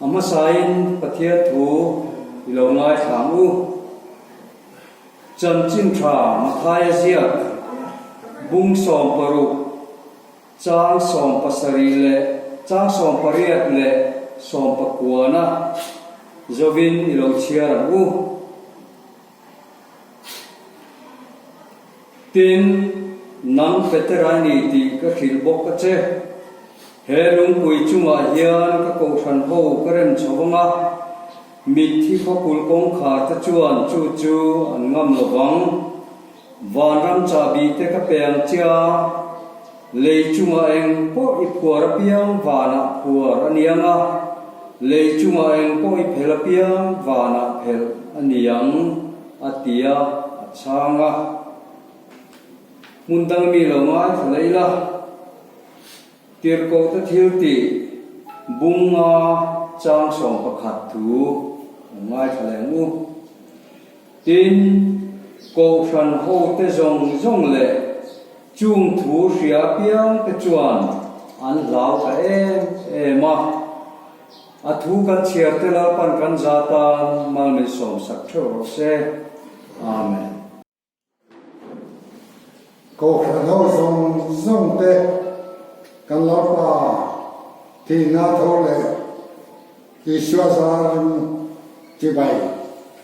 A hmasain Pathian thu i lo ngaithla ang u. Chanchin tha Mathaia ziak bung 16, chang 70 leh chang 18 leh sawmpakuana zovin i lo chhiar ang u. Tin, nang Petera i ni tih ka hrilh bawk a che. He lungpui chungah hian ka kohhran ho ka rem chho vang a, mitthi khawkulh kawngkhar te chuan chu chu an ngam lo vang. Vanram chahbi te ka pe ang che a, lei chungah eng pawh i phuar apiang vanah phuar a ni ang a, lei chungah eng pawh i phelh apiang vanah phelh a ni ang, a ti a, a chhang a. Hmun dang mi lo ngaithla leh ila, Tirhkohte thil tih bunga chang 11 thu lo ngaithla leh ang u. Tin, Kohhran hote zawng zawng leh chung thu hria apiangte chuan an hlau ta em em a. A thu kan chhiar te Lalpan kan za tan mal min sawmsak theuh rawh se. Amen. Kohhran ho zawng zawng te kan Lalpa thihna tho leh Isua zarin chibai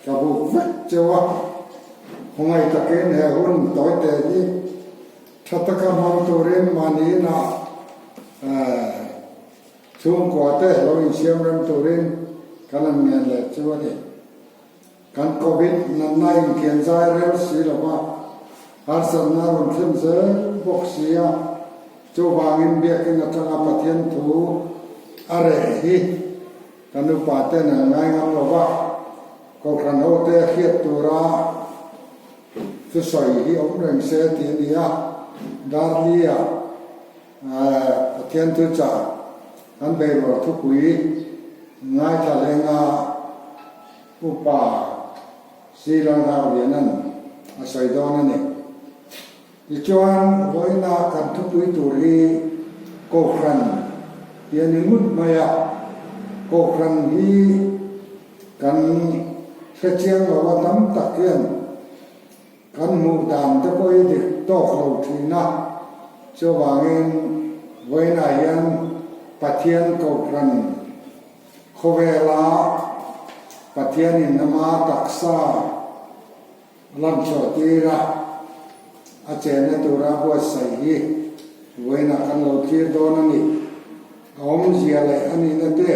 ka buk vek cheu a, khawngaih takin he hun tawi te hi tha taka hmang turin mahni inah chhungkua te lo insiam rem turin kan han ngen leh chu a ni. Kan Covid natna inkian zai rel si lo va, harsatna a rawn thlen zel bawk si a, chuvangin biakinn atanga Pathian thu a reh hi kan upa ten an ngai ngam lo va, Kohhran hote a hriat tura thusawi hi awm reng se tih a ni a, Darli-ah Pathian thuchah kan beirual thupui ngaithla lenga Upa Sri Langhau Lianan a sawi dawn a ni. Tichuan, vawiina kan thupui tur hi Kohhran tih a ni ngut mai a. Kohhran hi kan hrechiang lo a, tam tak hian kan hmuh dan te pawh hi dik tawk lo thin a. Chuvangin, vawiinah hian Pathian Kohhran Khawvela Pathianin ama taksa lan chhuah tir a, a chenna tura buatsaih hi vawiinah kan lo thlir dawn a ni. A awmzia leh a nihna te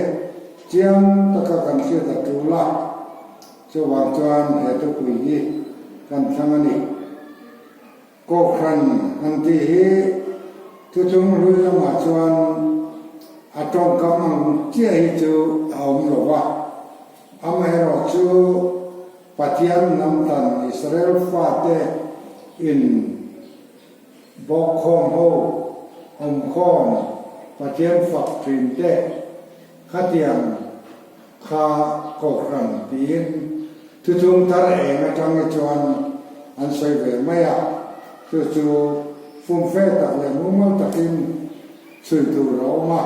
chiang taka kan hriat a tul a, chuvang chuan he thupui hi kan thlang a ni. Kohhran an tih hi thuchung hlui lamah chuan a tawngkam ang chiah hi chu a awm lo va, amaherawh chu Pathian hnamdan Israel fate in bawkkhawm ho awmkhawm Pathian fak thin te khatiang Kha Kohhran tiin thuchung thar eng atang hi chuan an sawi ve mai a, chu chu fumfe tak leh mumal takin chhui tur a awm a,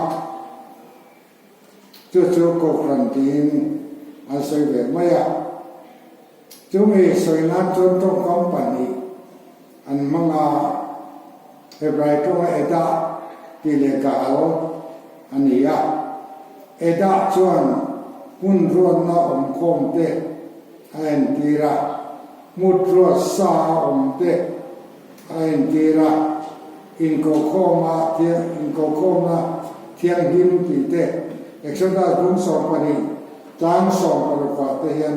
chu chu Kohhran tiin an sawi ve mai a. Chumi sawi nan chuan tawngkam pahnih an hmang a, Hebrai tawnga Edah tih leh Gahal a ni a. Edah chuan hmun ruatna awmkhawm te a entir a, hmut ruat sa a awm te a entir a, inkokhawma inkokhawmna thianghlim tih te, Exodus bung 12 Tlang 16 ah te hian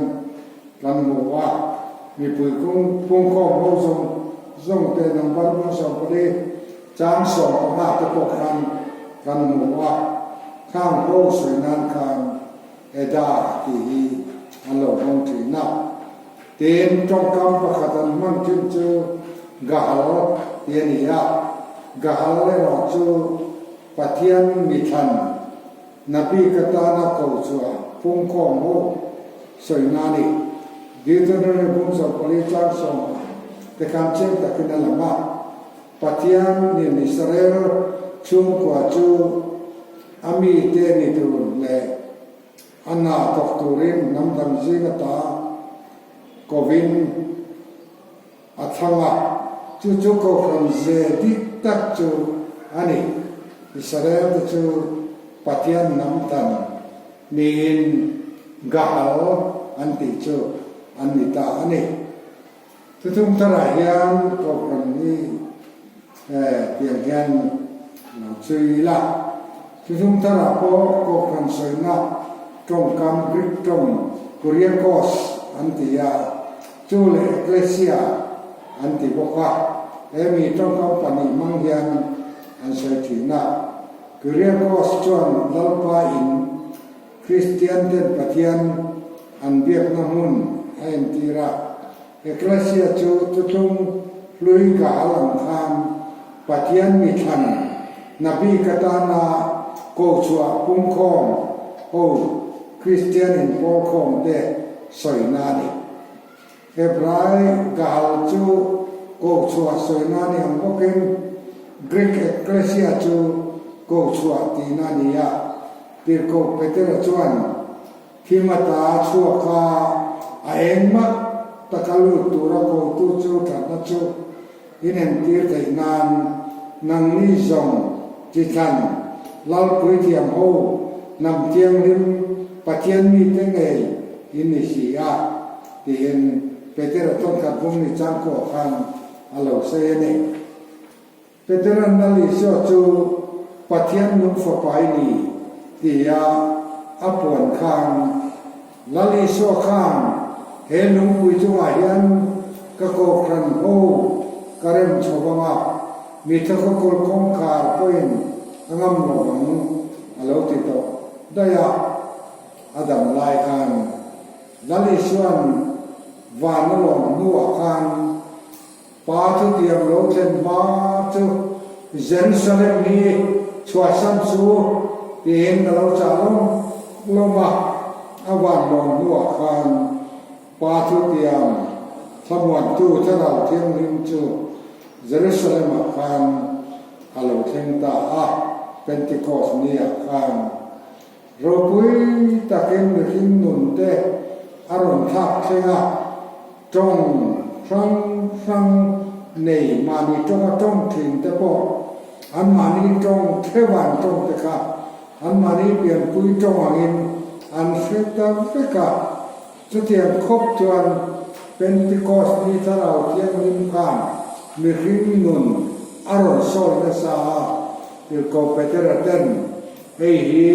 kan hmu a, mipui pungkhawm ho zawng zawng te number bung 14 chang 15 te pawh khan kan hmu a, khang ho sawi nan khan Eda tih hi an lo hmang thin a. Tin, tawngkam pakhat an hman thin chu Gahal tih a ni a, Gahal erawh chu Pathian mithlan Nabi ka tana ko chua pungkhawm ho sawi na ni. Deuteronomy bung 14 chang 10 te khan chiang takin a lang a, Pathian nin Israel chhungkua chu a mite ni tur leh. A hna thawk turin hnam dang zing ata kovin a thlang a, chu chu Kohhran ze dik tak chu a ni. Israel te chu Pathian hnam than niin Gahal an tih chu an ni ta a ni. Thuthung tharah hian Kohhran hi tiang hian lo chhui ila. Thuthung tharah pawh Kohhran sawina tawngkam Greek tawng Kuriakos an ti a, chu leh Ekklesia an ti bawk a. He mi tawngkam pahnih hmang hian an sawi thin a. Kuriakos chuan Lalpa in Kristian ten Pathian an biakna hmun a entir a, Ekklesia chu thuthlung hlui ka hal ang khan Pathian mi thlan hna bik atana kochhuah pungkhawm ho Kristian inpawlkhawm te sawina a ni. Hebrai Gahal chu kochhuah sawina a ni ang bawkin Greek Ekklesia chu kochhuah tihna a ni a. Tirhkoh Petera chuan thim ata chhuak a, a engmah taka lut tura kotu chu thatna chu inentir theih nan nangni zawng chi thlan Lalpui thiam ho hnam thianghlim Pathian mite ngei in ni si a, tiin Petera tawngkhat vung ni changkua khan a lo sawi a ni. Petera'n Lal Isua chu Pathian nung Fapa i ni tia a puan khan, Lal Isua khan he lungpui chungah hian ka kohhran ho ka rem chho vang a, mi thakawkawl kawngkhar pawhin a ngam lo ang a lo ti tawh daih a. A dam lai khan Lal Isua'n van a lawm hnuah khan Pa chutiang lo thlen hma chu Jerusalem hi chhuahsan chu tiin ka lo chah lawm lawm a, a van lawm hnuah khan Pa chutiang thlamuantu Thlarau Thianghlim chu Jerusalem-ah khan a lo thleng ta a, Pentecost ni-ah khan. Ropui takin mihring nun te a rawn thlak thleng a, tawng hrang hrang nei mahni tawnga tawng thin te pawh anmahni tawng theuh an tawng te kha anmahni pianpui tawng angin an hre ta vek a. Chutiang khawp chuan Pentecost ni Thlarau Thianghlim khan mihring nun a rawn sawi nasa a, Tirhkoh Petera ten Hei hi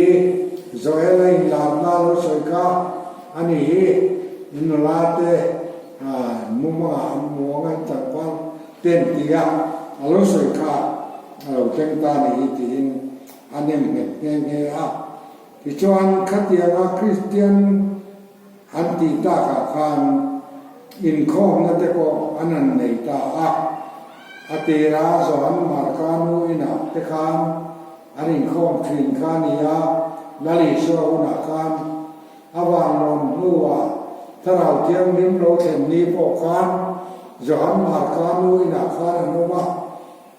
Joel-a inlarna a lo sawi kha a ni hi, nula te mumangah an muang an tlangval ten tia a lo sawi kha a lo thleng ta a ni hi tiin a nem nghet nghe nghe a. Tichuan khatianga Kristian an tih takah khan inkhawmna te pawh an han nei ta a. A tira Johan Marka nu inah te khan an inkhawm thin kha a ni a, Lal Isua hunah khan a vanlawm hnuah Thlarau Thianghlim lo thlen ni pawh khan Johan Marka nu inah khan an awm a.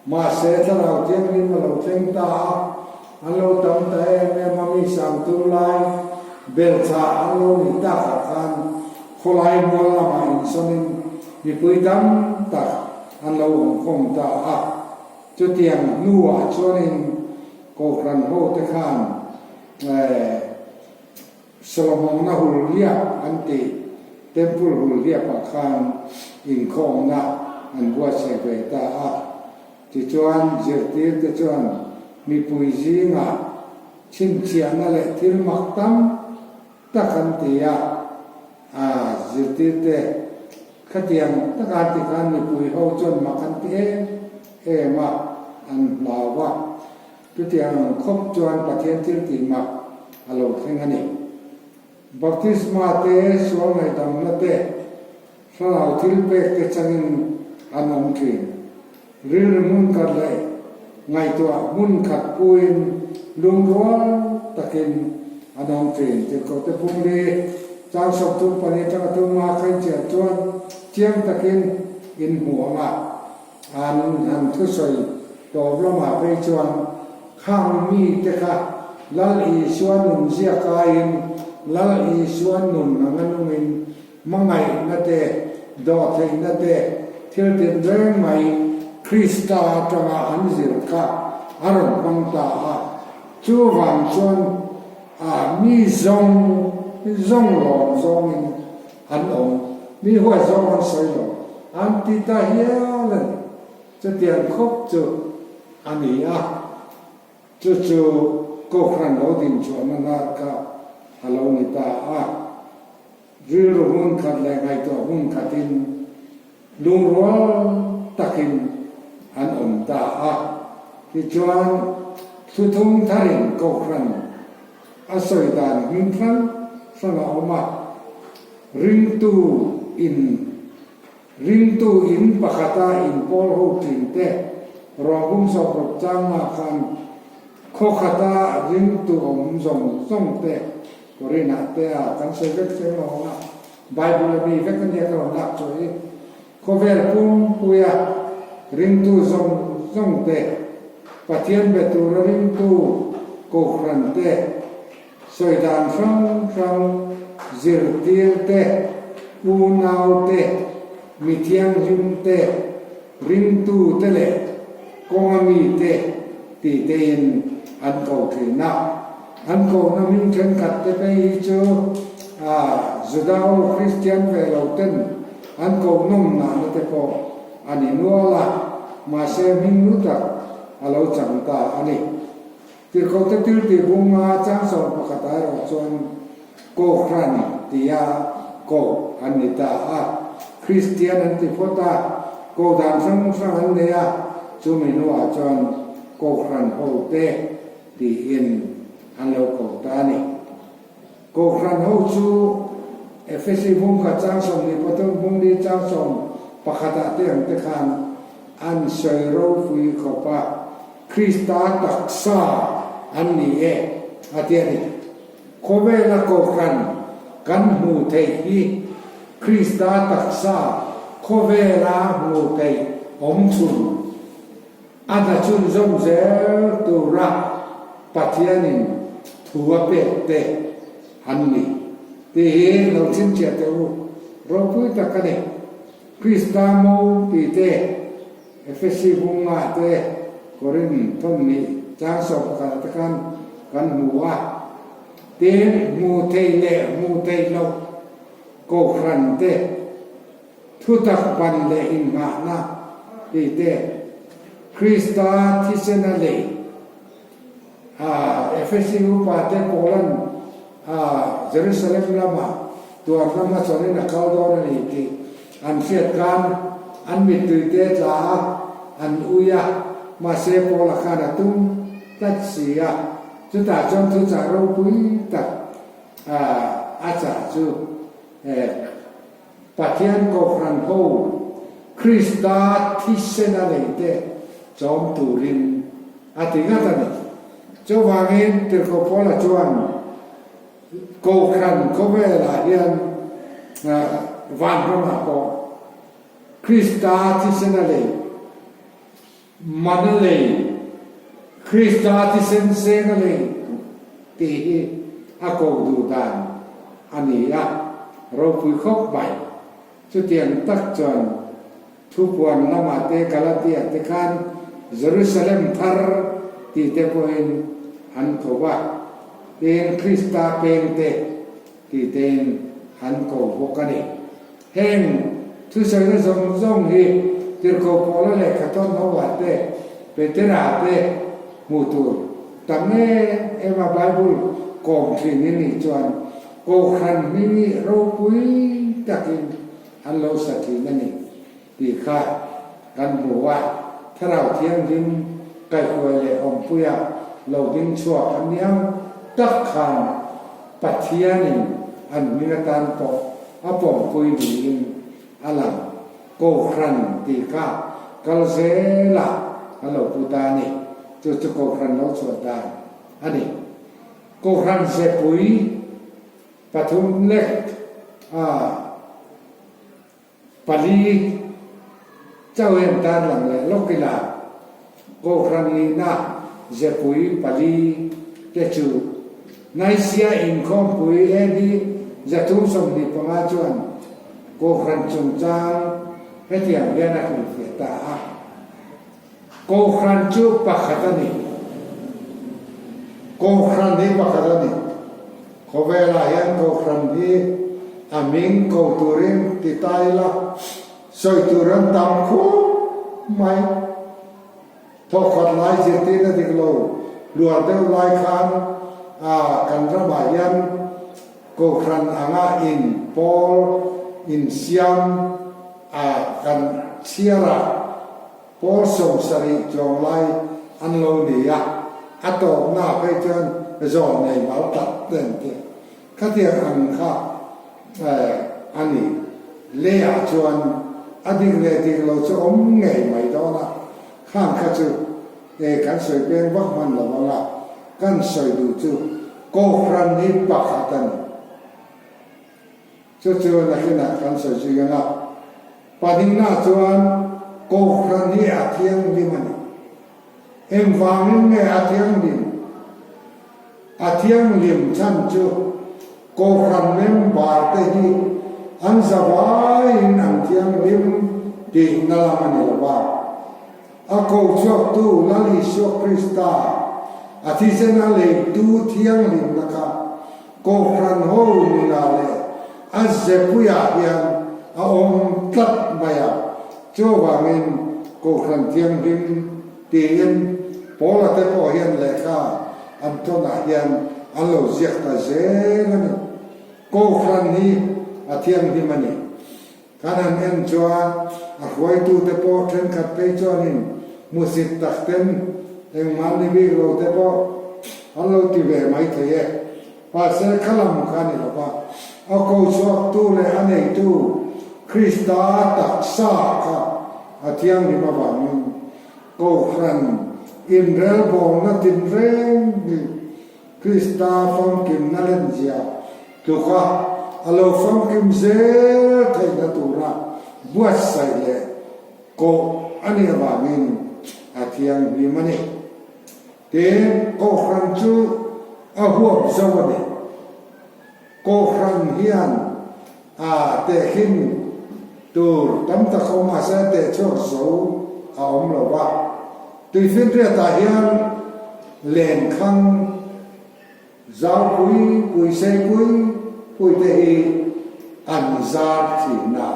Mahse, Thlarau Thianghlim a lo thleng ta a, an lo tam ta em em a, mi sang tur lai belchah an lo nih takah khan khawlai mual lamah insawnin mipui tam tak an lo awm khawm ta a. Chutiang hnuah chuanin Kohhran hote khan Solomona hul hliap an tih Temple hul hliapah khan inkhawmna an buatsaih ve ta a. Tichuan, zirtirte chuan mipui zingah chhinchhiahna leh thil mak tam tak an ti a, a zirtirte khatiang taka an ti khan mipui ho chuan mak an ti em em a, an hlau a. Chutiang ang khawp chuan Pathian thil tih mak a lo thleng a ni. Baptisma te, sual ngaihdamna te, thlarau thil pek te changin an awm thin. Rilru hmun khat leh ngaihtuah hmun khat puin lungrual takin an awm thin. Tirhkohte Pungli chang 34 atanga tunga kha inchian chuan chiang takin in hmu ang a. An han thusawi tawp lamah phei chuan khang mite kha Lal Isua nun ziak aiin Lal Isua nun anga nungin hmangaihna te, dawhtheihna te, thil tinreng mai Krista atanga an zir kha a rawn hmang ta a. Chuvang chuan a mi zawng zawng lawm zawngin an awm, mi huai zawng an sawi lo, an ti ta hial a ni. Chutiang khawp chu a ni a, chu chu Kohhran lo din chhuahna hnar kha a lo ni ta a. Rilru hmun khat leh ngaihtuah hmun khatin lungrual takin an awm ta a. Tichuan, thluthum tharin Kohhran a sawi dan hming hrang hrang a awm a, ringtu in Ringtu in pakhata inpawl ho thin te Rawngpum sawmruk changa khan khaw khata ringtu awm zawng zawng te Korinah te a kan sawi vek seng lo ang a, Bible a mi vek a nia ka rawn lak chu hi. Khawvel pumpuia ringtu zawng zawng te, Pathian be tura ringtu Kohhran te, Sawi dan hrang hrang zirtir te, unau te, mi thianghlim te, ringtu te leh kawnga mi te tih tein an ko thin a. An kohna hming thenkhat te phei hi chu Juda ho Kristian ve lo ten an koh nawm nahna te pawh a ni nual a, mahse hming lu tak a lo chang ta a ni. Tirhkohte thil tih bunga changsawm pakhatah erawh chuan Kohhran tia koh an ni ta a. Kristian an ti phawt a, koh dan hrang hrang an nei a, chumi hnuah chuan Kohhran hote tiin an lo koh ta a ni. Kohhran ho chu Efesi bung khat 23 bung li 11 ah te ang te khan an sawi ropui khawp a, Krista taksa an ni e a ti a ni. Khawvela kohhran kan hmuh theih hi Krista taksa khawvela hmuh theih awm chhun A hna chhunzawm zel tura Pathianin thu a pek te an ni tih hi lo chhinchhiah teh u. Ropui tak a ni. Krista mo tih te, Efesi bunga te, Korin thawmhnih 11 ah te khan kan hmu a. Tin, hmuh theih leh hmuh theih loh Kohhran te, Thutak ban leh innghahna tih te, Krista thisen a lei a Efesi upa te Paulan a Jerusalem lamah tuarna hmachhawnin a kal dawn a ni tih an hriat khan an mittui te tla a, an ui a, mahse Paula khan a tum tlat si a, chutah chuan thuchah ropui tak a chah chu Pathian Kohhran ho Krista thisen a nei te chawm turin a ti ngat a ni. Chuvangin Tirhkoh Paula chuan Kohhran khawvelah hian vanramah pawh Krista thisen a lei, man a lei, Krista thisen seng a lei tih hi a koh duh dan a ni a, ropui khawp mai. Chutiang tak chuan Thupuan lamah te Galatia te khan Jerusalem thar tih te pawhin an ko a, tin Krista peng te tih tein an ko bawk a ni. Heng thusawina zawng zawng hi Tirhkoh Paula lehkha tawn hoah te, Petera te hmuh tur tam em em a Bible kawm thin i nih chuan Kohhran hming hi ropui takin an lo sa thin a ni tih kha kan hmu a, Thlarau Thianghlim kaihhruai leh awmpuia lo ding chhuak an ni ang tak khan Pathianin an hming atan pawh a pawmpui niin a lang. Kohhran tih kha kal zelah an lo pu ta a ni. Chu chu Kohhran lo chhuah dan a ni. Kohhran zepui pathum lek a pali chauh hian tan lang leh lawk ila, Kohhran nihna zepui pali te chu. Nicaea inkhawmpui AD 325 chuan Kohhran chungchang hetiang hian a hrilhfiah ta a, Kohhran chu pakhat a ni. Kohhran hi pakhat a ni. Khawvelah hian Kohhran hi a hming ko turin ti ta ila, sawi tur an tam khup mai. Thawkhat lai zirtirna dik lo hluar deuh lai khan a kan ramah hian Kohhran anga in pawl insiam a kan chhiar a, pawl 70 tlawng lai an lo ni a, a tawpna phei chuan zawn nei mal tak te an ti. Khatiang ang kha a ni. Leiah chuan a dik leh dik lo chu awm ngei mai dawn a, khang kha chu e kan sawi peng vak hman lo ang a, kan sawi duh chu Kohhran hi pakhat a ni. Chu chu nakinah kan sawi zui ang a, pahnihna chuan Kohhran hi a thianghlim a ni. Engvangin nge a thianghlim? A thianghlim chhan chu Kohhran member te hi an zavaiin an thianghlim tihna lam a ni lo va. A ko chhuaktu Lal Isua Krista a thisen a leitu thianghlimna kha Kohhran ho nunah leh a zepuiah hian a awm tlat mai a. Chuvangin Kohhran Thianghlim tiin Paula te pawh hian lehkha an tawnah hian an lo ziak ta zel a ni. Kohhran hi a thianghlim a ni. Kan han en chuan a hruaitute pawh thenkhat phei chuanin hmusit tak ten engmah ni bik lo te pawh an lo ti ve mai thei e. Mahse kha lam kha ni lo va, a ko chhuaktu leh a neitu Krista taksa kha a thianghlim avangin Kohhran inrelbawlna tinreng hi Krista famkimna lenzia tluka a lo famkim zel theihna tura buatsaih leh koh a nih avangin a thianghlim a ni. Tin, Kohhran chu a huap zo a ni. Kohhran hian a tehkhin tur tam tak awm mahse tehchhuak zo a awm lo va. Tuifinriatah hian lenkhang zau pui pui sei pui pui te hi an zar thin a.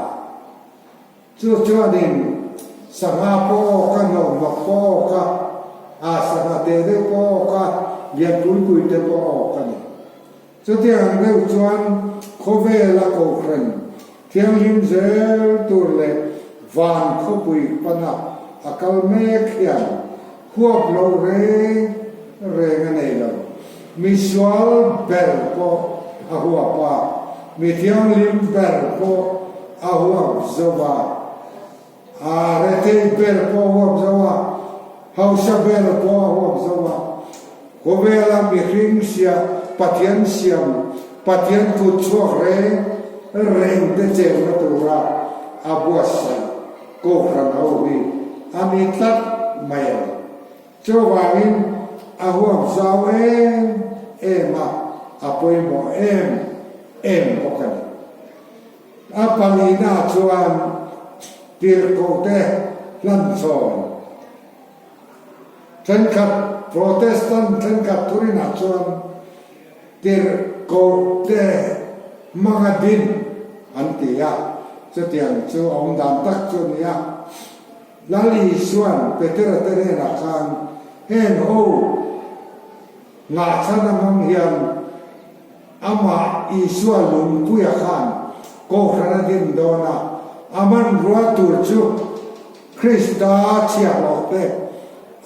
Chu chuanin sangha pawh awk a, hnawhhnawk pawh awk a, a sangha teh deuh pawh awk a, lian pui pui te pawh awk a ni. Chutiang ang deuh chuan khawvela Kohhran thianghlim zel tur leh van khawpui pana a kal mek hian huap loh reng reng a nei lo. Misual ber pawh a huap a, mi thianghlim ber pawh a huap zo a, a rethei ber pawh a huap zo a, hausa ber pawh a huap zo a. Khawvela mihring siam, Pathian siam, Pathian kut chhuak reng reng te chenna tura a buatsaih Kohhran ho hi a ni tlat mai a ni. Chuvangin a huam zau em em a, a pawimawh em em bawk a ni. A palina chuan tirhkohte hlanchhawn thenkhat Protestant thenkhat thurinah chuan tirhkohte hmanga din an ti a, chutiang chu a awm dan tak chu a ni a. Lal Isua'n Petera te hnenah khan heng ho ngahchhan a hmang hian amah Isua lungpuia khan Kohhran a din dawn a, a hmanrua tur chu Krista chhiahhlawh te,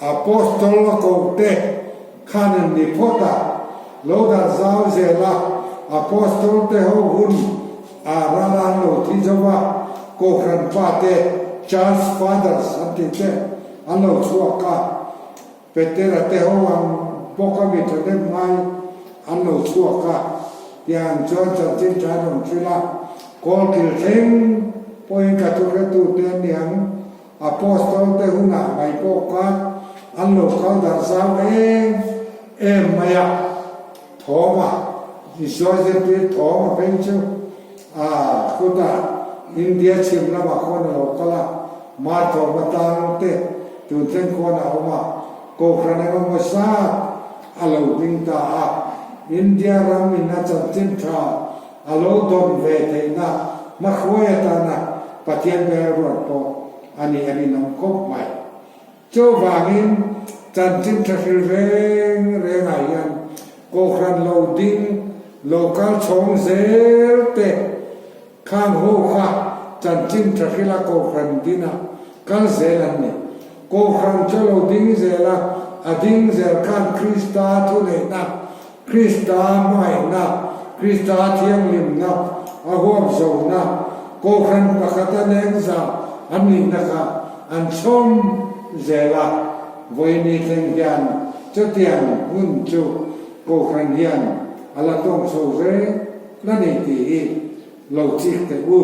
Apostol a koh te khan an ni phawt a, lo dah zau zel a, Apostol te ho hun a ral an lo thi zo a, Kohhran pa te, Church Fathers an tih te an lo chhuak a, Petera te ho ang bawk a mi thahnem ngai an lo chhuak a, tiang chuan chanchin tha an rawn hrilh a, Kawlkil thleng pawhin ka thuhretu te an ni ang, Apostol te hunah mai pawh kha an lo kal darh zau em em mai a. Thawma, Isua zirtir Thawma phei chu a kutah India chhim lamah khawn a lo kal a, Mar Thawma tlang te tun thleng khawn a awm a, Kohhran engemaw zat a lo ding ta a, India ram in a chanchin tha a lo dawn ve theihna hmahruai atana Pathian bel ruat pawh a nih a rinawm khawp mai. Chuvangin chanchin tha hril reng rengah hian Kohhran lo ding, lo kal chhawng zel te khang ho kha chanchin tha hrila Kohhran dina kal zel an ni. Kohhran chu lo ding zel a, a ding zel khan Krista thuneihna, Krista hmangaihna, Krista thianghlimna, a huap zona, Kohhran pakhata lengza an nihna kha an chhawm zel a, vawiini thleng hian chutiang hun chu Kohhran hian a la tawng chho zel a ni tih hi lo chik teh u.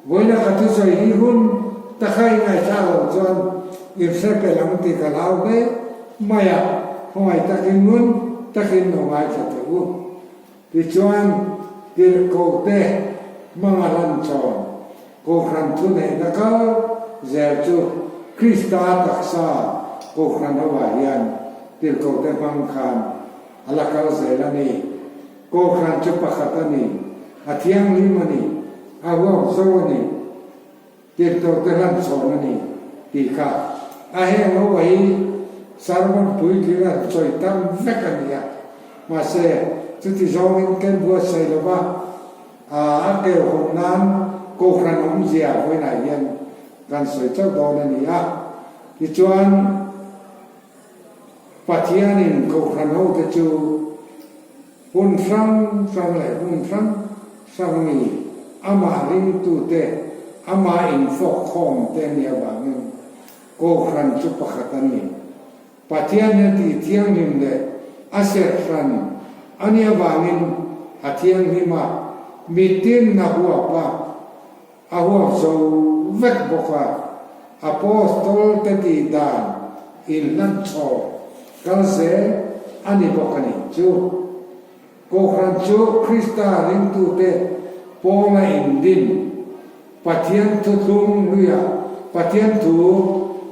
Vawiina ka thusawi hi hun taka i ngaihthla loh chuan i hre pel ang tih ka hlau hle mai a, khawngaih takin ngun takin lo ngaithla teh u. Tichuan, tirhkohte hmanga hlan chawn Kohhran thuneihna kal zel chu Krista taksa Kohhran hoah hian tirhkohte hmang khan a la kal zel a ni. Kohhran chu pakhat a ni, a thianghlim a ni, a huap zo a ni, tirhkohte hlan chhawn a ni tih kha a heng ho hi sermon puitling an sawi tam vek a ni a. Mahse, chuti zawngin ken buatsaih lova a keu hawn nan Kohhran awmzia vawiinah hian kan sawi chauh dawn a ni a. Tichuan. Pathianin Kohhran hote chu hun hrang hrang leh hmun hrang hrang mi amah ringtute, amah infawk khawmte a nih avangin Kohhran chu pakhat a ni. Pathian hi a tih thianghlim leh a serh hran a nih avangin a thianghlim a, mitin a huap a, A huap zo vek bawk a, Apostol te tih dan inhlan chhawm kal zel a ni bawk a nih chu. Kohhran chu Krista ringtute pawla indin, Pathian thuthlung hluiah, Pathian thu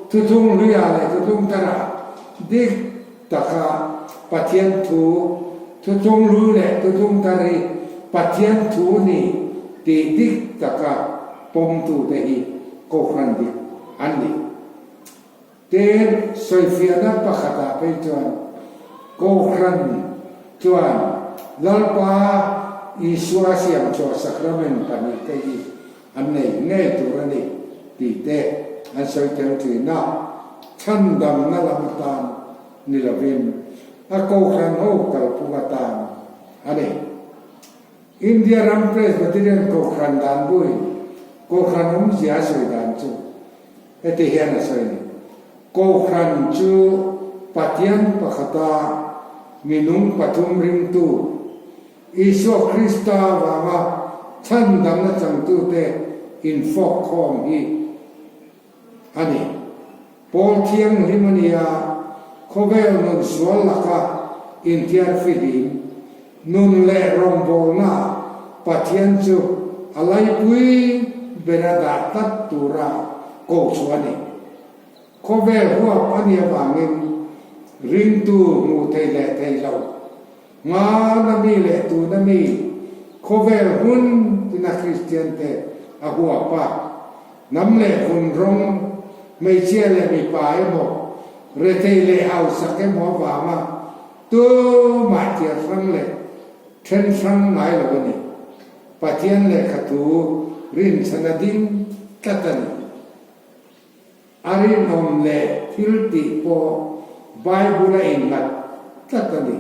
thuthlung hluiah leh thuthlung tharah dik taka Pathian thu thuthlung hlui leh thuthlung thar hi Pathian thu ni tih dik taka pawmtute hi Kohhran dik an ni. Tin, sawifiahna pakhatah phei chuan Kohhran chuan Lalpa Isua siamchhuah sakramen pahnihte hi an nei ngei tur a ni tih te an sawi tel thin a, chhandamna lam atan ni lovin a Kohhran ho kalphung atan a ni. India ram Presbyterian Kohhran dan buin Kohhran awmzia a sawi dan chu heti hian a sawi a ni, Kohhran chu Pathian pakhata minung pathum ringtu, Isua Krista avanga chhandamna changtute infawk khawm hi a ni. Pawl thianghlim a ni a, khawvel nun sual laka inthiar fihlim, nun leh rawngbawlnaah Pathian chu a laipui bera dah tlat tura ko chu a ni. Khawvel huap a nih avangin ringtu hmuh theih leh theih loh Hmana mi leh tuna mi khawvel hun tina Kristian te a huap a, hnam leh vun rawng, hmeichhia leh mipa emaw, rethei leh hausak emaw avanga tumah thiar hrang leh then hrang ngai lo a ni. Pathian lehkha thu rinchhan a ding tlat a ni. A rinawm leh thil tih pawh Bible a innghat tlat a ni.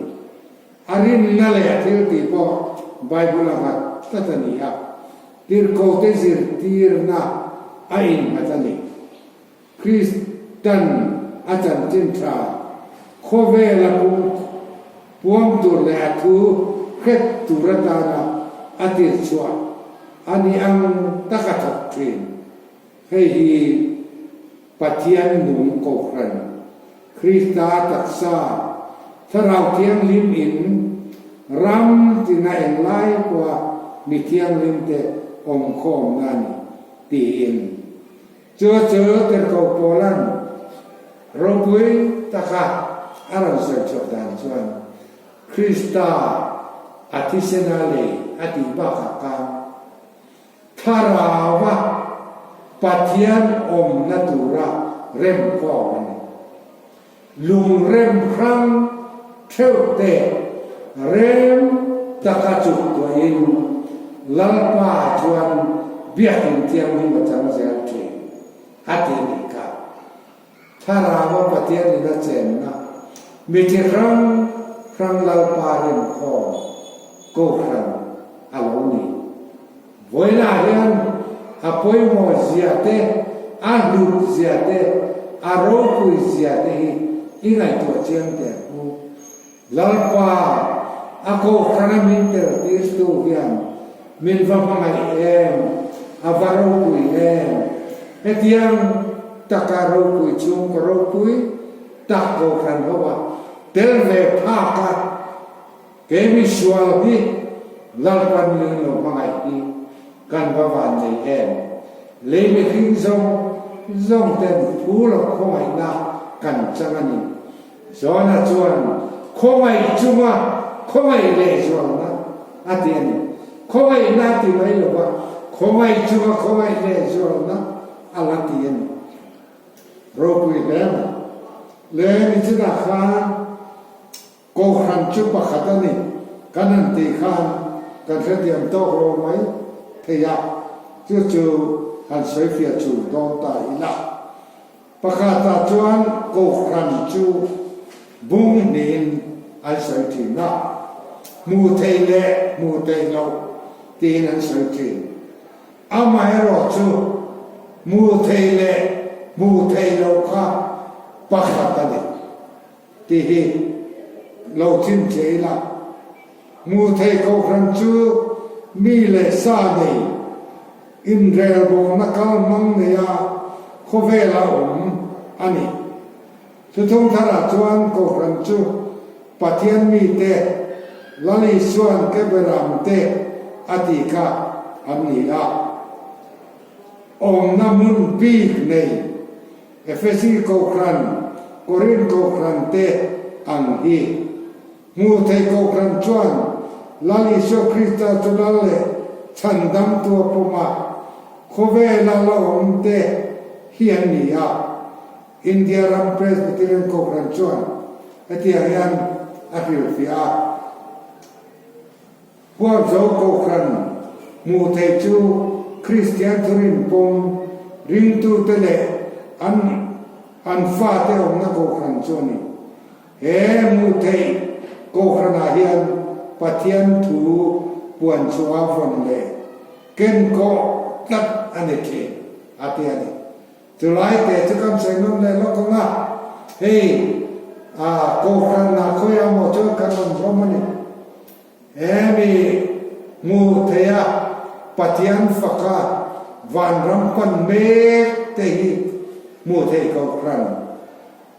A rinna leh thil tih pawh Bible a nghat tlat a ni a, tirhkohte zirtirna a innghat a ni. Kristan a chanchin tha khawvela pum puang tur leh a thu hret tur atana a tirchhuah a ni ang taka thawk thin. Hei hi Pathian nung Kohhran, Krista taksa, Thlarau Thianghlim in Ram tina englai pawha mi thianghlimte awmkhawmna a ni, tiin. Chu chu Tirhkoh Paula'n ropui taka a rawn sawi chhuah dan chuan Krista a thisena lei a tih bakah khan Thlarauva Pathian awmna tura remkhawm a ni. Lungrem hrang theuh te rem taka chuktuahin Lalpa chuan Biakin Thianghlim a chang zel thin a ti a nih kha. Thlarauva Pathian in a chenna mi chi hrang hrang Lalpa rinkhawm Kohhran a lo ni. Vawiinah hian a pawimawh zia te, a hlut zia te, a ropui zia te hi i ngaihtuah chiang teh ang u. Lalpa, a Kohhrana min tel tirtu hian min va hmangaih em, a va ropui em. Hetiang taka ropui chung ka ropui tak Kohhran ho a tel ve phak a, Kei misual hi Lalpan min lo hmangaih hi kan va van nei em? Lei mihring zawng zawng ten phu lo khawngaihna kan chang a ni. Jona chuan khawngaih chunga khawngaih lehzualna a ti a ni. Khawngaihna a ti mai lo va, khawngaih chunga khawngaih lehzualna a la ti a ni. Ropui hle mai. Le nichinah khan Kohhran chu pakhat a ni, kan han tih khan kan hrethiam tawk lo mai thei a, chu chu han sawifiah chur dawn ta ila. Pakhatah chuan Kohhran chu bung hnihin an sawi thin a, hmuh theih leh hmuh theih loh tiin an sawi thin. Amaherawh chu hmuh theih leh hmuh theih loh kha pakhat a ni. Tih hi lo chim che ila, hmuh theih kohhran chu mi leh sa nei, inrelbawlna kal hmang neia khawvela awm a ni. Thuthung tharah chuan kohhran chu Pathian mite, Lal Isua'n ke beram te a tih kha an ni a. Awmna hmun bik nei Efesi Kohhran, Korinth Kohhran te ang hi. Hmuh theih Kohhran chuan Lal Isua Krista chu Lal leh Chhandamtu a pawm a, khawvela la awm te hi an ni a. India ram Presbyterian Kohhran chuan hetiang hian a hrilhfiah a. Huapzo Kohhran hmuh theih chu Kristian thurin pawm ringtute leh an an fate awmna Kohhran chu a ni. He hmuh theih Kohhranah hian Pathian thu puan chhuah vawn leh ken kawh tlat a ni thin, a ti a ni. Chulai te chu kan sawi nawm leh lawk ang a, hei Kohhranah khawiah maw chuan kan rawn hlawm a ni. Hemi hmuh theiha Pathian faka vanram pan mek te hi hmuh theih Kohhran,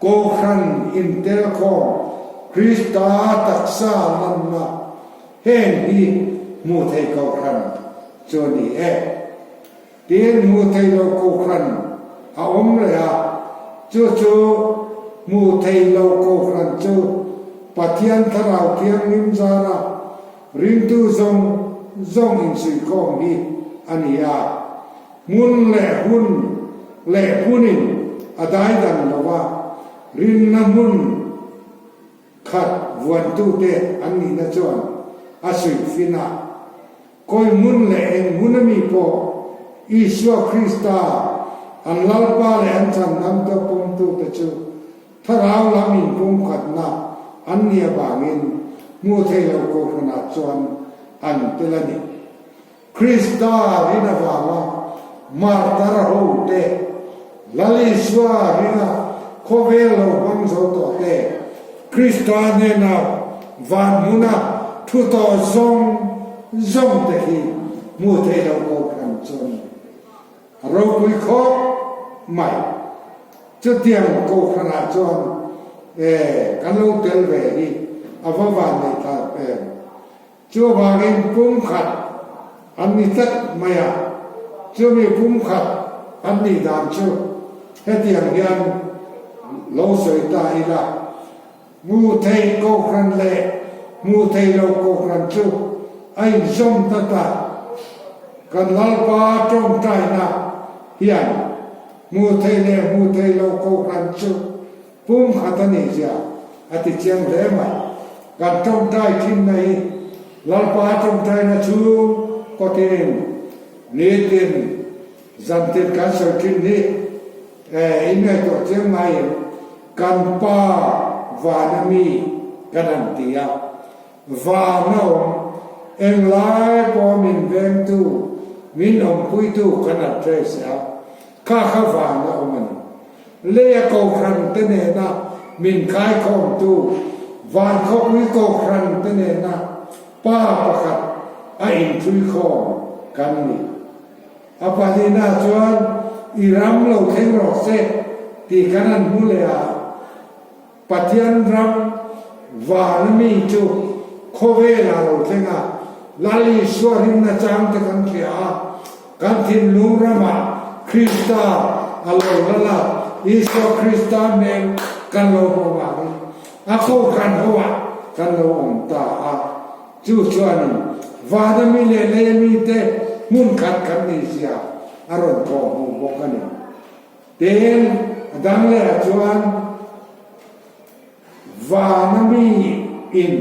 Kohhran intelkhawm Krista taksa lanna heng hi hmuh theih Kohhran chu a ni e. Tin, hmuh theih loh Kohhran a awm leh a, chu chu hmuh theih loh Kohhran chu Pathian Thlarau Thianghlim zara ringtu zawng zawng insuihkhawm hi a ni a. Hmun leh hun leh hmunin a daidan lo va, rinna hmun khat vuantute an nihna chuan a suihfin a. Kawi hmun leh eng hmun a mi pawh Isua Krista, an Lalpa leh an Chhandamtu a pawmtute chu Thlarau lam inpumkhatna an nih avangin hmuh theih loh kohhranah chuan an tel a ni. Krista rin avanga martar ho te, Lal Isua ringa khawvel lo hmang zo tawh te, Krista hnena van hmuna thu tawh zawng zawng te khi hmuh theih loh kohhran chu a ni. A ropui khawp mai. Chutiang kohhranah chuan e kan lo tel ve hi a va van nei thlak em. Chuvangin pumkhat an ni tlat mai a, chumi pumkhat an nih dan chu hetiang hian lo sawi ta ila, hmu thei kohhran leh hmu thei lo kohhran chu a inzawm tlat a, kan Lalpa tawngtaina hian hmu thei leh hmu thei lo kohhran chu Pumkhat a nih zia a ti chiang hle mai. Kan tawngtai thinna hi Lalpa tawngtaina chhung kawtin nitin zantin kan sawi thin hi in ngaihtuah chiang ngaiin kan Pa vana mi kan han ti a. Van a awm, englai pawh min vengtu, min awmpuitu kan address a, kha kha van a awm a ni. Leia kohhran te nena min khaikhawmtu, van khawpui kohhran te nena pa pakhat a inthuikhawm kan ni. A pahnihna chuan i ram lo thleng rawh se tih kan han hmu leh a. Pathian ram vana mi chu khawvelah lo thleng a, Lal Isua rinna chang te kan hria a, kan thinlung ramah Krista a lo lal a, Isua Krista hmel kan lo hmu avangin a kohhran hoah kan lo awm ta a. Chu chuanin vana mi leh leia mite hmun khat kan nihzia a rawn thawh hmuh bawk a ni. Tin, a dang leh ah chuan vana mi in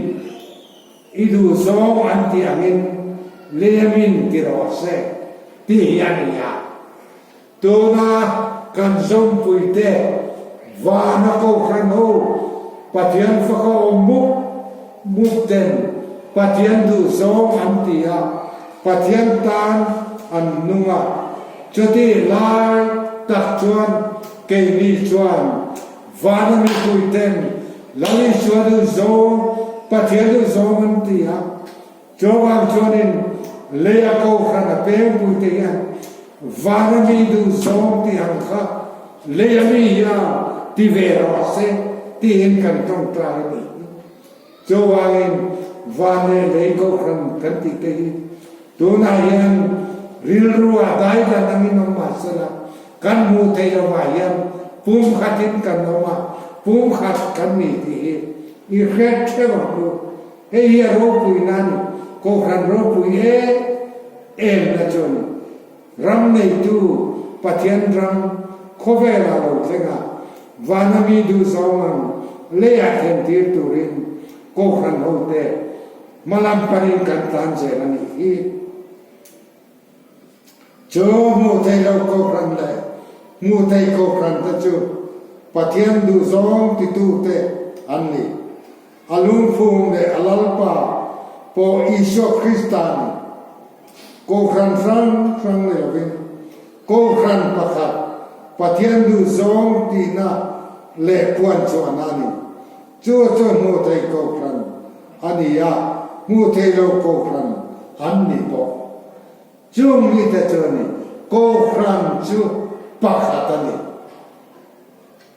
i duh zawng an tih angin lem in ti rawh se tih hi a ni a. Tuna kan zawmpui te vana kohhran ho Pathian faka awm mup mup ten Pathian duh zawng an ti a, Pathian tan an nung a. Chutih lai tak chuan keini chuan vana mipui ten Lal Isua duh zawng, Pathian duh zawng an ti a. Chuvang chuanin leia kohhran a pengpui te hian vana mi duh zawng tih ang kha leia mi hian ti ve rawh se tiin kan tawngtai a nih hi. Chuvangin van leh lei kohhran kan tih te hi tunah hian rilru ah daidan angin awm mah sela kan hmuh theih lovah hian pumkhatin kan awm a, pumkhat kan ni tih hi i hret theuh ang u. Hei hi a ropui na a ni, kohhran ropui em em na chu a ni. Ram neitu Pathian ram khawvelah lo thleng a, vana mi duh zawng ang leiah thlentir turin Kohhran hote hmalam panin kan tlan zel a nih hi. Chu hmuh theih loh Kohhran leh hmuh theih Kohhran te chu Pathian duh zawng titute an ni. A lungphung leh a Lalpa pawh Isua Krista a ni. Kohhran hrang hrang ni lovin Kohhran pakhat Pathian duh zawng tihna leh puan chhuahna a ni. Chu chu hmuh theih Kohhran a ni a, hmuh theih loh Kohhran an ni bawk. Chung mite chu a ni. Kohhran chu pakhat a ni.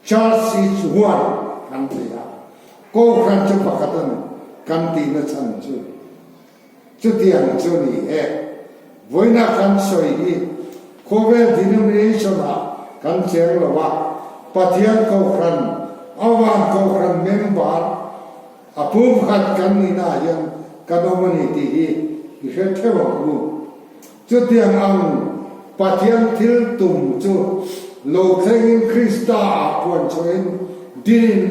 Church is one kan ti a, Kohhran chu pakhat a ni kan tihna chhan chu chutiang chu a ni e. Vawiina kan sawi hi khawvel denomination-ah kan cheng lo a, Pathian Kohhran, a van Kohhran member a pumkhat kan nihnaah hian kan awm a ni tih hi i hre theuh ang u. Chutiang ang Pathian thil tum chu lo thlengin Krista ah puan chhuahin dinin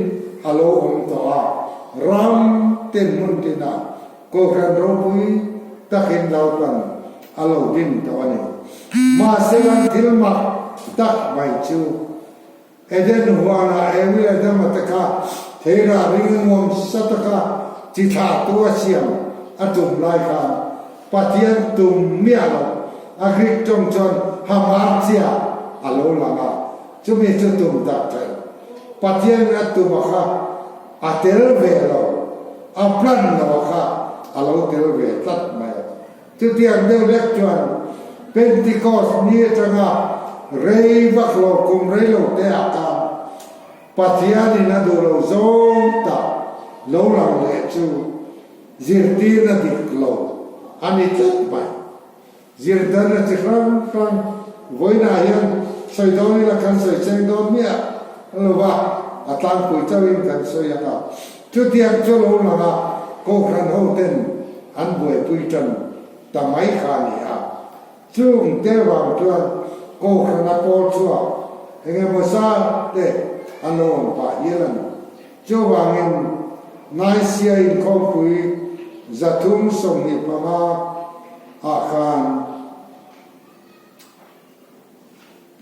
a lo awm tawh a, ram tin hmun tinah Kohhran ropui takin Lalpan a lo din tawh a ni. Mahse an thil mak tak mai chu Eden huanah Ewi Adama te kha theirah ring nuam sa taka chi thlahtu a siam a tum lai khan Pathian tum miah lo a Greek tawng chuan hamartia a lo lang a, chumi chu tum tak theih. Pathian a tum a kha a tel ve lo, a plan lo a kha a lo tel ve tlat mai a. Chutiang deuh lek chuan Pentecost ni atanga rei vak lo kum rei lo te ah khan Pathianin a duh lo zawng tak lo lang leh chu. Zirtirna dik lo a ni tlat mai. Zirtirna chi hrang hrang vawiinah hian sawi dawn ila kan sawi cheng dawn miah lo va, a tlangpui chauhin kan sawi ang a. Chutiang chu lo lang a, Kohhran hoten an buaipui tan ta mai kha a ni a. Chung te vang chuan Kohhrana pawl chhuak eng emaw zat te an lo awm pah hial a ni. Chuvangin Nicaea inkhawmpui 325 ah khan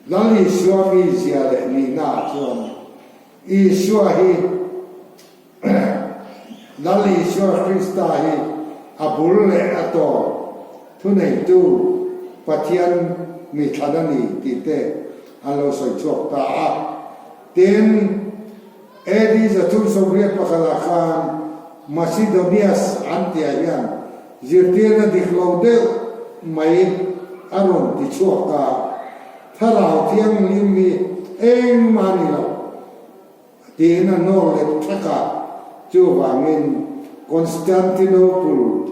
Lal Isua mizia leh nihna ah chuan Isua hi Lal Isua Krista hi a bul leh a tawp thuneitu Pathian mi thlan a ni tih te an lo sawi chhuak ta a. Tin, AD 381 ah khan Macedonius an tihah hian zirtirna dik lo deuh mai a rawn ti chhuak a, Thlarau Thianghlim hi engmah a ni lo tiin a nawr let thak a, chuvangin Constantinople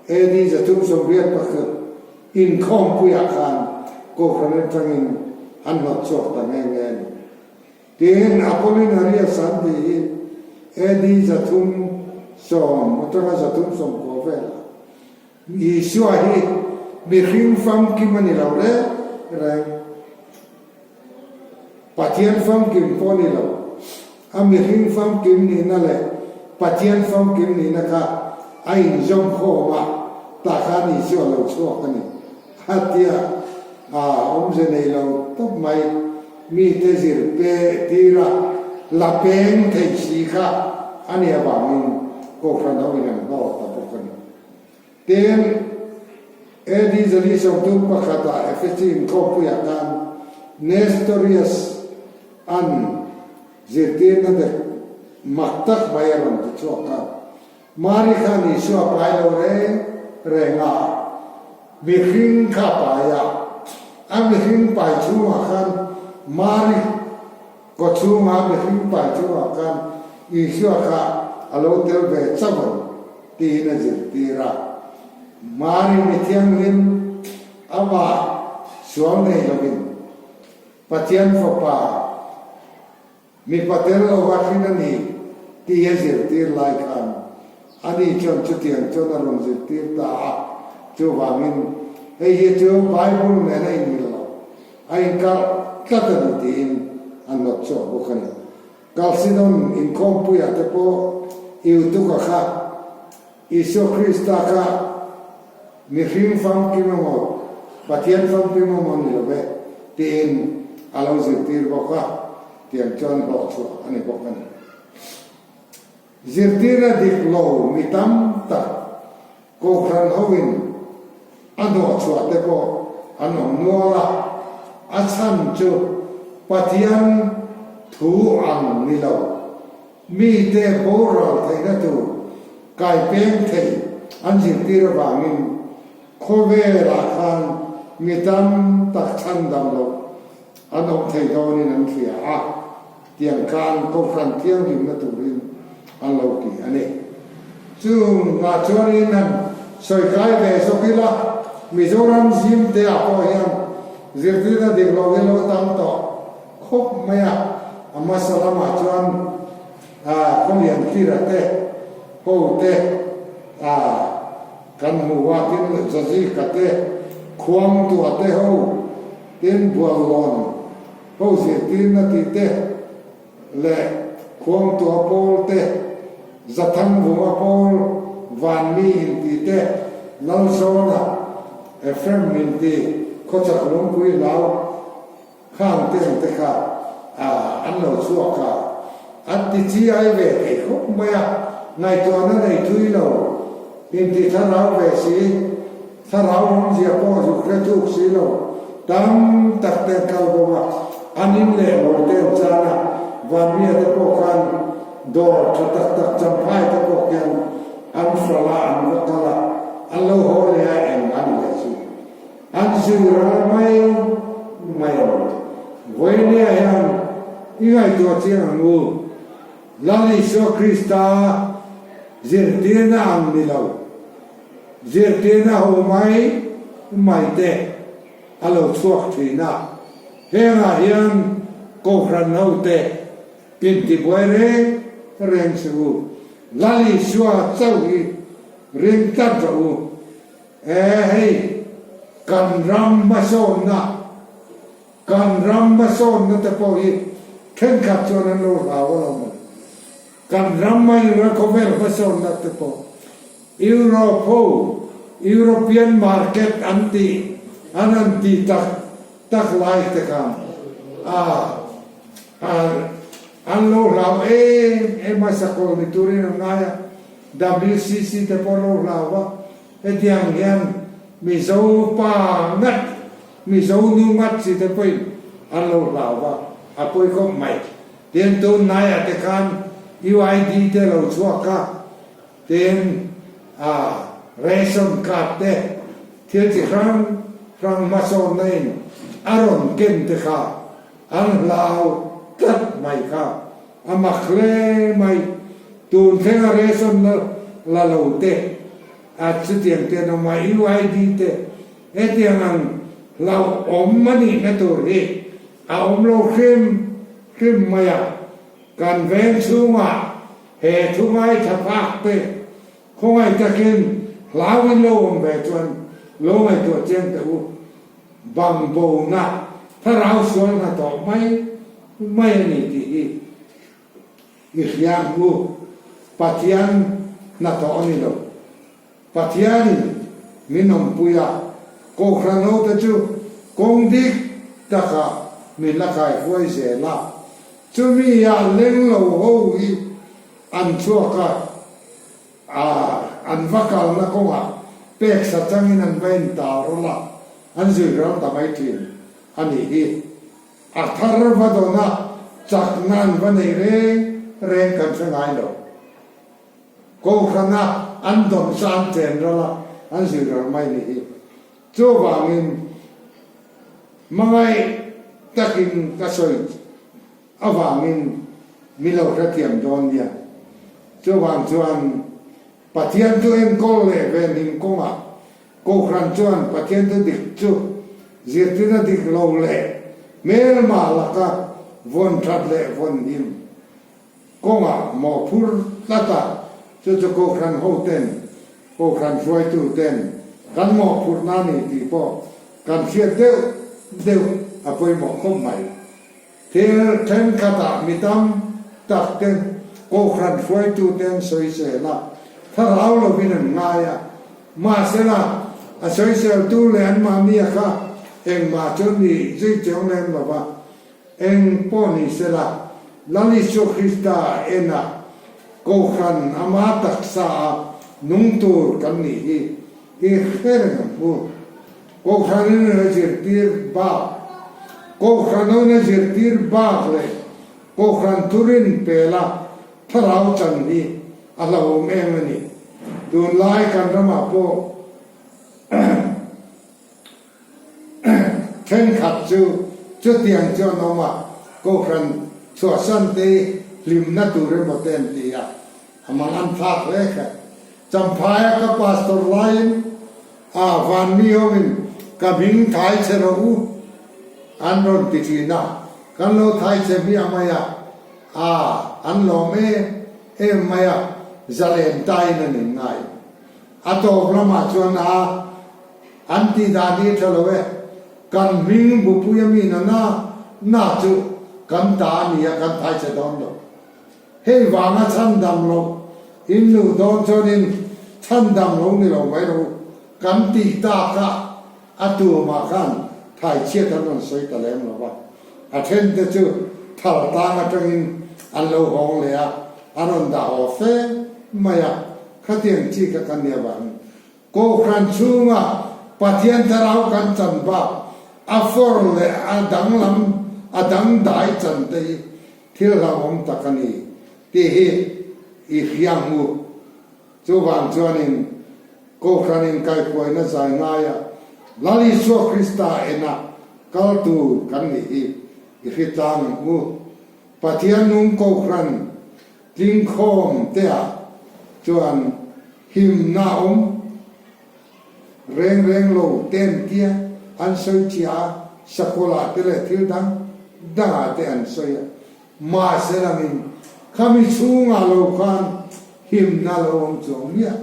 AD 381 inkhawmpuiah khan Kohhran atangin an hnawt chhuak ta nghe nghe a ni. Tin, Apollinarius an tih hi AD 310 atanga 310 velah Isua hi mihring famkim a ni lo reng reng. Pathian famkim pawh a ni lo. A mihring famkim nihna leh Pathian famkim nihna kha a inzawm khawm a, tah khan Isua a lo chhuak a ni. A tia a awmze nei lo tawp mai. Mite zir pe tir a, la peng thei si kha a nih avangin Kohhran ho in an hlawk ta bawk a ni. Tin, AD 431 ah Efesi inkhawmpuiah khan Nestorius an zirtirna dek mak tak mai a rawn ti chhuak a. Mari khan Isua pai lo reng reng a, mihring kha a pai a. A mihring pai chhungah khan Mari kaw chhunga mihring pai chhungah khan Isua kha a lo tel ve chauh ang tiin a zirtir a. Mari mi thianghlim amah sual nei lovin Pathian Fapa, Mipa tel lo a hrin a ni tih a zirtir lai khan ani chuan chutiang chuan a rawn zirtir ta a, chuvangin hei hi chu Bible nen a inmil lo, a inkalh tlat a ni tiin a nawt chhuak bawk a ni. Chalcedon inkhawmpuiah te pawh Eutuka kha Isua Krista kha mihring famkim emaw, Pathian famkim emaw ni lo ve tiin a lo zirtir bawk a, tiang chuan hlawhchhuah a ni bawk a ni. Zirtirna dik lo mi tam tak Kohhran hoin a hnawhchhuah te pawh an awm nual a, a chhan chu Pathian thu ang ni lo. Mite boral theihna tur kai peng thei an zirtir avangin khawvelah khan mi tam tak chhandam loh an awm thei dawnin an hria a, tiang khan Kohhran thianghlimna turin an lo ti a ni. Chungah chuanin han sawi kai ve zawk ila, Mizoram zimte ah pawh hian zirtirna dik lo hi lo tam tawh khawp mai a, a hmasa lamah chuan Khawlian Kira te ho te kan hmu a, tin Zazika te, Khuangtua te ho, tin Buallawn ho zirtirna tih te leh Khuangtua pawl te, Zathangvunga pawl Vanmi intih te, Lalzawna, Ephraim inti Khawchhak Lungpui Hlau, Khang te ang te kha an lo chhuak a, an ti chi ai ve thei khawp mai a, ngaihtuahna nei thui lo, inti thlarau ve si, thlarau awmzia pawh zuk hre thuk si lo, tam tak te an kal bawk a, an in leh lo te an chan a, Vanmia te pawh khan dawr tha tak tak champhai te pawh khian an hralh a, an va kal a, an lo haw leh a, eng an leh chu. An zui ral mai mai a ni. Vawinia hian i ngaihtuah chiang ang u. Lal Isua Krista Zirtirna ang ni lo, zirtirna ho mai mai te a lo chhuak thin a. Hengah hian Kohhran hote intibuai reng reng suh u, Lal Isua chauh hi ring tlat rawh u. E hei, kan ram hmasawnna, kan ram hmasawnna te pawh hi thenkhat chuan an lo hlau a lo maw? Kan ram mai leh khawvel hmasawnna te pawh Europe ho European market an tih an rawn tih tak tak lai te khan a an lo hlau em em a, sakawlh ni turin an ngai a, WCC te pawh an lo hlau va, hetiang hian Mizo pa ngat Mizo nu ngat chi te pawhin an lo hlau va, a pawi khawp mai. Tin, tun hnaiah te khan UID te lo chhuak a, tin, ration card te thil chi hrang hrang hmasawnna in a rawn ken te kha an hlau tlat mai kha a mak hle mai. Tun thlenga ration la la lo te, a chutiang te an awm a, UID te hetiang ang hlauhawm a nihna tur hi a awm lo hrim hrim mai a, kan veng chhungah he thu ngaithla phak te khawngaih takin hlauin lo awm ve chuan lo ngaihtuah chiang teh u, bang bona thlarau sual hnathawh mai mai a ni tih hi i hria ang u, Pathian hnathawh a ni lo. Pathianin min awmpui a, Kohhran hote chu kawng dik takah min la kaihruai zel a, chumi ah leng lo ho hi an chhuak a, an va kalna kawngah pek sa changin an va intar rawlh a, an zui ral ta mai thin a nih hi. A thar va dawn a, chakna an va nei reng reng kan hre ngai lo. Kohhrana an dawn sa an chen ral a, an zir ral mai ni hi. Chuvangin hmangaih takin ka sawi avangin mi lo hrethiam dawn nia. Chuvang chuan Pathian chu enkawl leh venhim kawngah Kohhran chuan Pathian chu dik chu zirtirna dik lo leh hmelma laka vawn that leh vawn him Kawngah mawhphur tlat a, chu chu Kohhran hoten, Kohhran hruaitu ten kan mawhphurhna a ni tih pawh kan hriat deuh deuh a pawimawh khawp mai. Thil thenkhatah mi tam tak ten Kohhran hruaitu te an sawisel a, thlarau lovin an ngai a, mahsela a sawiseltu leh anmahnia kha engmah chu ni zui chiang lem lova, Eng pawh ni sela, Lal Isua Krista ena Kohhran ama taksa a nung tur kan nih hi i hre reng ang u. Kohhranin a zirtir bak, Kohhranon a zirtir bak leh Kohhran thurin pela thlarau chan hi a hlauhawm em a ni. Tunlai kan ramah pawh Thenkhat chu chutiang chu an awm a, Kohhran chhuahsan te hi hlimna tur emaw te an ti a, a mang an thlak hle kha. Champhaia ka pastor laiin a vanmi hoin ka hming thai che rawh u an rawn ti thin a, kan lo thai che hmiah mai a, a an lawm em em mai a, zalen tain an inngai. A tawp lamah chuan a An tih dan hi a tha lo e. Kan hming bupui a mi na na na chu kan ta a ni a, kan thai che dawn lo. Hei vanga chhandam loh in luh dawn chuanin chhandam lo ni lo mai rawh u. Kan tih tak a a tumah khan thai chhiat an rawn sawi ta lem lo va. A then te chu thal tang atangin an lo hawng leh a, an rawn dah haw fe mai a. Khatiang chi kha kan nia vangin Kohhran chhunga Pathian thlarau kan chan bak a fawr leh a danglam a dangdai chan te hi thil hlauhawm tak a ni tih hi i hria ang u. Chuvang chuanin Kohhranin kaihhuaina zai ngaia Lal Isua Krista ena kal tur kan nih hi i hri tlang ang u. Pathian nung Kohhran tlingkhawm te ah. Chuan himna awm reng reng lo ten tia an sawi chiah a, sakawlah te leh thil dang dangah te an sawi a. Mahse langin khami chhungah lo khan himna lo awm chuang miah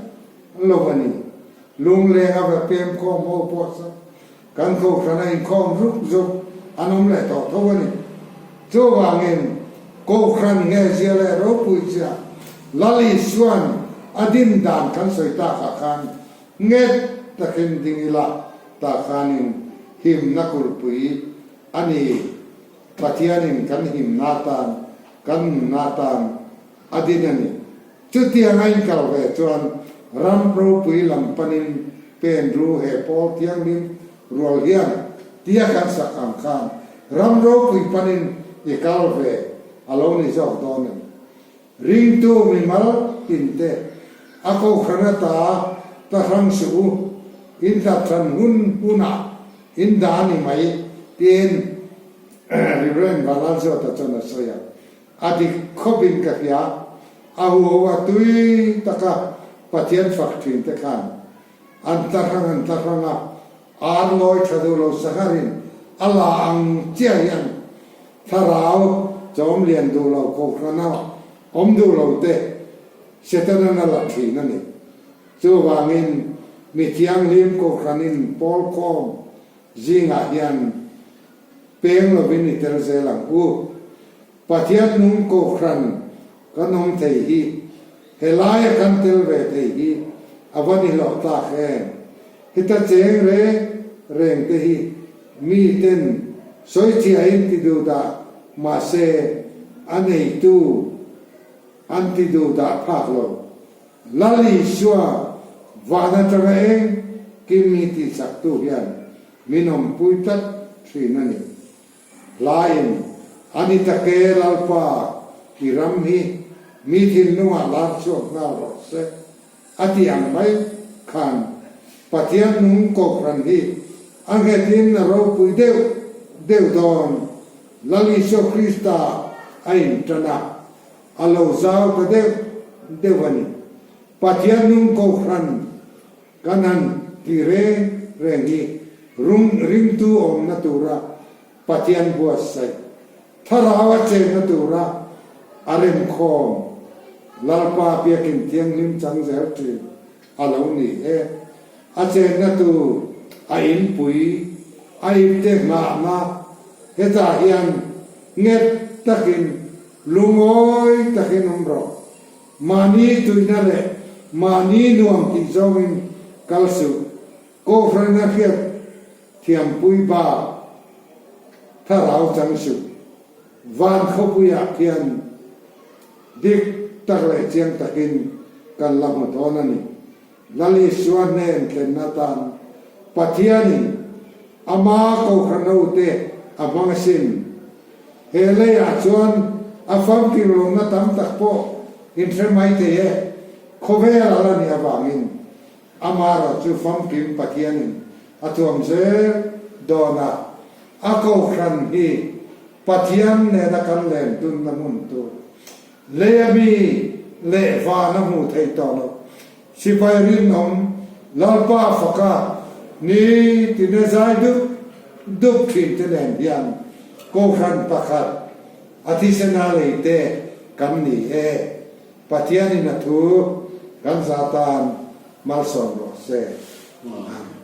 lo a ni. Lungleng a va pem khawm ho pawh chu kan kohhran a inkhawm zuk zuk an awm leh tawh tho a ni. Chuvangin kohhran nghehzia leh ropuizia Lal Isua'n a din dan kan sawi takah khan nghet takin ding ila tah khanin himna kulhpui a ni. Pathianin kan himna atan, kan nunna atan a din a ni. Chutiang a inkal ve chuan ram ropui lam panin pen ru he pawl thianghlim rual hian tia kan sak ang khan ram ropui panin i kal ve a lo ni zawk dawn em? Ringtu mimal tinte a kohhran ata ta hrang suh u, in tlatthlan hun hunah in dah a ni mai tiin Reverend Vanlalzuata chuan a sawi a. A dik khawpin ka hria, a huho a tui taka Pathian fak thin te khan an tla hrang an tla hrang a, ar ngawi tha duh lo sangharin a la ang chiah hian thlarau chawm lian duh lo kohhrana awm duh lo te Setanan a la thin a ni. Chuvangin mi thianghlim kohhranin pawl khawm zingah hian peng lovin i tel zel ang u. Pathian nung kohhran kan awm thei hi, helaia kan tel ve thei hi a va ni hlawh tlak em? Heta cheng reng reng te hi mi ten sawichhiahin ti duh dah mahse a neitu an ti duh dah phak lo. Lal Isua van atanga eng kim hi tihchaktu hian min awmpui tlat thin a ni. Hlaiin, A ni tak e, Lalpa, i ram hi mi thinlungah lar chhuak nghal rawh se, a ti ang mai khan Pathian nung kohhran hi a nghetin a ropui deuh deuh dawn. Lal Isua Krista a intan a, a lo zau ta deuh deuh a ni. Pathian nung kohhran Kan han ti reng reng hi rung ringtu awmna tura Pathian buatsaih, thlarau a chenna tura a remkhawm Lalpa biakin thianghlim chang zel thin a lo ni e. A chenna tur a inpui, a ipte nghahna hetah hian nghet takin lungawi takin awm rawh. Mahni tuina leh mahni nuam tih zawngin kal suh. Kohhran a hriat thiampui bak thlarau chang suh. Van khawpuiah khian dik tak leh chiang takin kan la hmu dawn a ni. Lal Isua hnen thlenna atan Pathianin ama kohhran hote a hmang asin. He leiah chuan a famkim lohna tam tak pawh inhre mai thei e, khawvel a la nih avangin amaherawh chu famkim Pathianin a thuam zel dawn a, a kohhran hi Pathian nena kan len dunna hmun tur leia mi leh van a hmuh theih tawh loh. Sipai rinawm Lalpa faka ni tine zai dup dup thin te nen hian Kohhran pakhat a thisena lei te kan ni e. Pathianin a thu kan za tan malsawm rawh se. Amen.